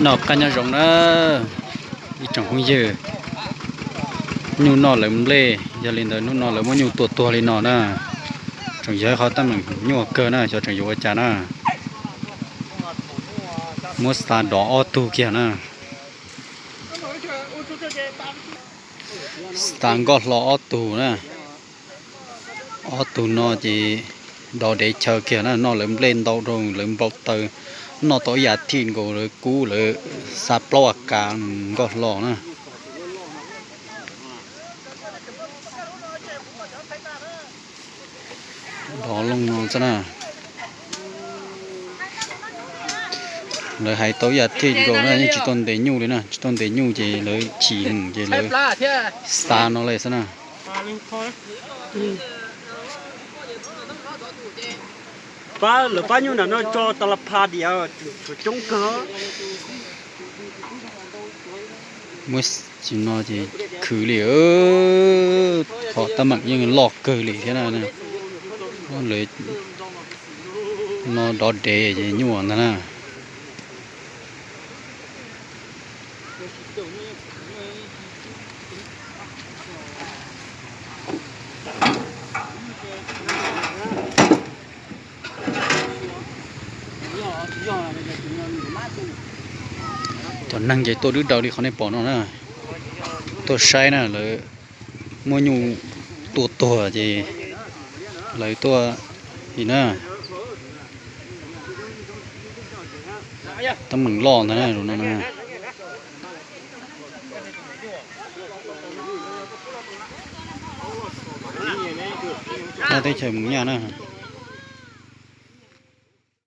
Noj qab nyob zoo na ib tsoom phooj ywg. Nyuj noj lawv nplej, yog li ntawd hnub no lawv muab nyuj tua tuag li no na. Tseem yog qhov teeb meem nyuaj kawg na, xyov tseem yuav ua cas na. Muab xa dov ob tug kiag na. Xa nkoj hlo ob tug na. Ob tug no ces dov dev chaw kiag na, noj lawv nplej ntau rau lawv npau taws, noj tau ib yam thij nkaus lawv kub lawv xa plaub a kas nkoj hlo na. Dov looj no xwb na. Lawv hais tau ib yam thij nkaus na, yeej tsis tau ntes nyuj li na, tsis tau ntes nyuj ces lawv chim ces lawv xa no li xwb na. Lawv pab nyuj nram no tso tas las pha diam, tshuav coob kawg. Muab tsis no ces khwv li, qhov teeb meem yeej loj kawg li thiab na. Lawv no dov dev ces nyuaj ntag na. Cov neeg ces tuaj dwb daws li qhov nej pom no na, tuaj saib na, lawv muab nyuj tua tuag ces lawv tuaj li na. Teeb meem loj ntag na. Nyob teb chaws mus nyaj na.